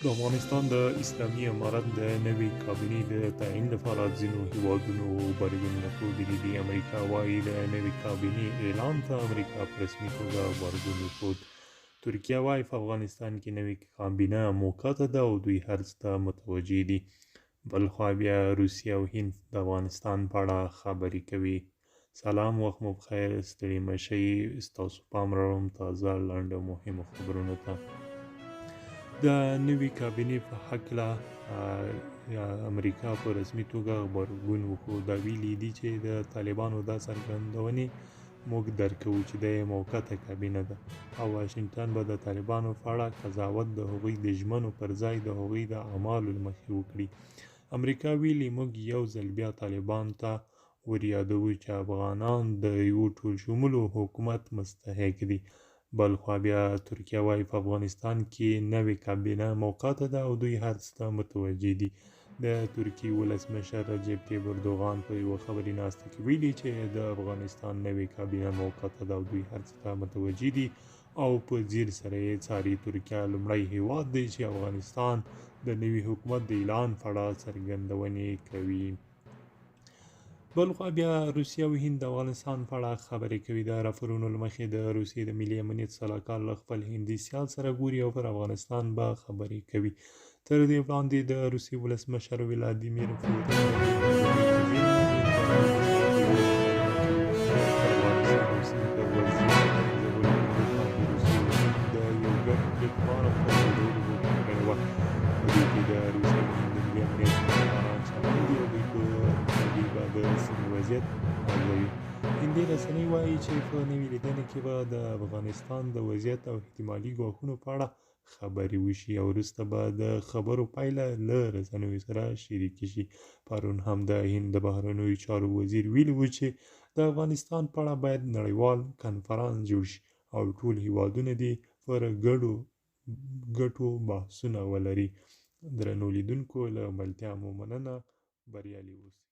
د افغانستان د اسلامي امارت د نوې کابینې د تعیین لپاره ځینو هیوادونو غبرګونونه ښودلي دي. امریکا وايي د نوې کابینې اعلان ته امریکا په رسمي توګه غبرګون وښود. ترکیه وايي په افغانستان کې نوې کابینه موقته ده او دوی هر څه ته متوجه دي. بلخوا بیا روسیه او هند د افغانستان په اړه خبرې کوي. سلام، وخت مو پخیر، ستړي مه شئ. ستاسو پام راوړم تازه لنډو مهمو خبرونو ته. د نوي کابینې په هکله امریکا په رسمي توګه غبرګون وښود. دا ویلي دي چې د طالبانو دا څرګندونې موږ درک کوو چې دا یې موقته کابینه ده او واشنګټن به د طالبانو په اړه قضاوت د هغوی د ژمنو پر ځای د هغوی د اعمالو له مخې وکړي. امریکا ویلي، موږ یو ځل بیا طالبان ته وریادوو چې افغانان د یو ټولشمولو حکومت مستحق دي. بلخوا بیا ترکیه وايي په افغانستان کې نوې کابینه موقته ده او دوی هر څه ته متوجه دي. د ترکیې ولسمشر رجب طیب اردوغان په یوه خبري ناسته کې ویلي چې د افغانستان نوې کابینه موقته ده او دوی هر څه ته متوجه دي او په ځیر سره یې څاري. ترکیه لومړی هیواد دی چې افغانستان د نوي حکومت د اعلان په اړه څرګندونې کوي. بلخوا بیا روسیه او هند د افغانستان په اړه خبرې کوي. د راپورونو له مخې د روسیې د ملي امنیت سلاکار له خپل هندي سیال سره ګوري او پر افغانستان به خبرې کوي. تر دې وړاندې د روسیې ولسمشر ولادیمیر پوتین د یو ګډ پلیټفارم پر جوړولو هوکړه کړې وه. په دې کې د روسیې او هند د ملي امنیت سلاکاران شامل دي او دوی به د سیمې وضعیت ارزوي. هندي رسنۍ وايي چې په نوې لیدنه کې به د افغانستان د وضعیت او احتمالي ګواښونو په اړه خبرې وشي او وروسته به د خبرو پایله له رسنیو سره شریکې شي. پرون هم د هند د بهرنیو چارو وزیر ویلي و چې د افغانستان په اړه باید نړیوال کنفرانس جوړ شي او ټول هیوادونه دې پر ګډو ګټو بحثونه ولري. درنو لیدونکو، له ملتیا مو مننه. بریالي اوسئ.